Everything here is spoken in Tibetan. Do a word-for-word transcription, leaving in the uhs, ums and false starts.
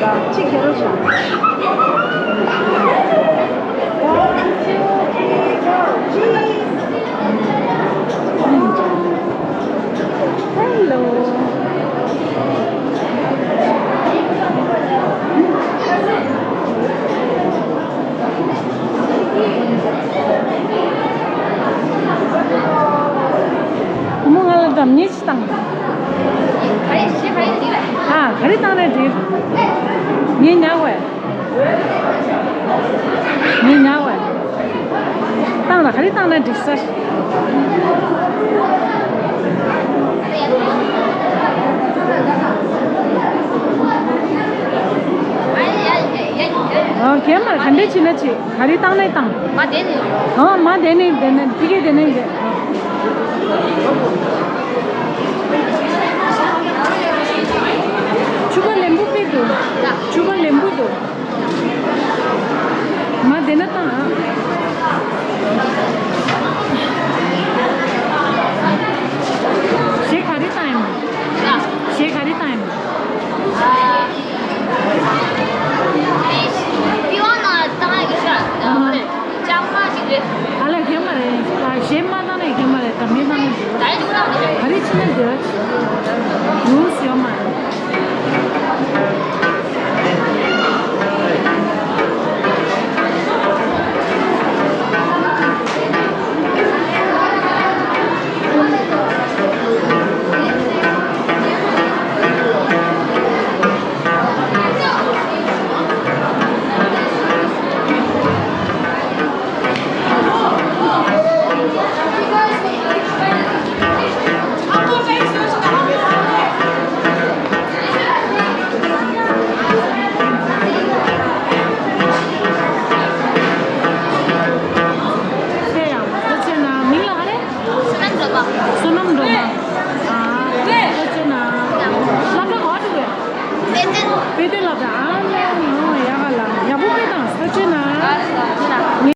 གཅིག་ཁྱེར་རོགས་བྱ། ཧེ་ལོ། བུ་མོ་ང་ལ་འགྲམ་ཉེ་ཅིག་བཏང་། ཨ། ག་རེ་བཏང་ན་འགྲིག་ངས་ཉར་བས། ངས་ཉར་བས། བཏང་ལ་ག་རེ་བཏང་ན་འགྲིག་ས། ཨ། གན་མར་ག་འདྲས་བྱེད་ན་བྱེད། ག་རེ་བཏང་ནའི་བཏང་། མ་དེ་ནི། ཨ། མ་དེ་ནི་དེ་ནི་ཕི་གེ་དེ་ནི་དེ། ཕྱུ་པ་ལེམ་བུ་དཔེ་འདུག་ཕྱུ་པ་ལེམ་བུ་འདུག་མ་དེ་ནི་བཏང་། གཞས་ག་རེ་བཏང་ཡིན་མོ། གཞས་ག་རེ་བཏང་ཡིན་མོ། པི་ཝང་ནང་བཏང་ཡག་གི་ཤ། ཨ་ཧ། ལྕང་མ་ཞིག་རེད། ཨ་ལ་གན་མ་རེད། ཨ། གཞས་མ་བཏང་ནའི་གན་མ་རེད། ད་མི་བཏང་ནའི་འགྲིག་ད་ཡིན་བཏང་ནི་རེད། ག་རེ་བྱེད་ན་འགྲིག་ར། ཉུང་སུ་ཡོད་མ་རེད། ཁྱེད་ཡང་ད་ཁྱེད་ན་མིང་ལ་ག་རེ། བསོད་ནམས་སྒྲོལ་མ། བསོད་ནམས་སྒྲོལ་མ། ཨ། ད་ཁྱེད་ན་སློབ་གྲྭ་ག་པར་འགྲོ་གི། དཔེ་སྟོན། དཔེ་སྟོན་སློབ་གྲྭ། ཨ་ལས། ཨོ་ཡག་ག་ལ་ཡག་པོ་དཔེ་བཏང་། ད་ཁྱེད་ན།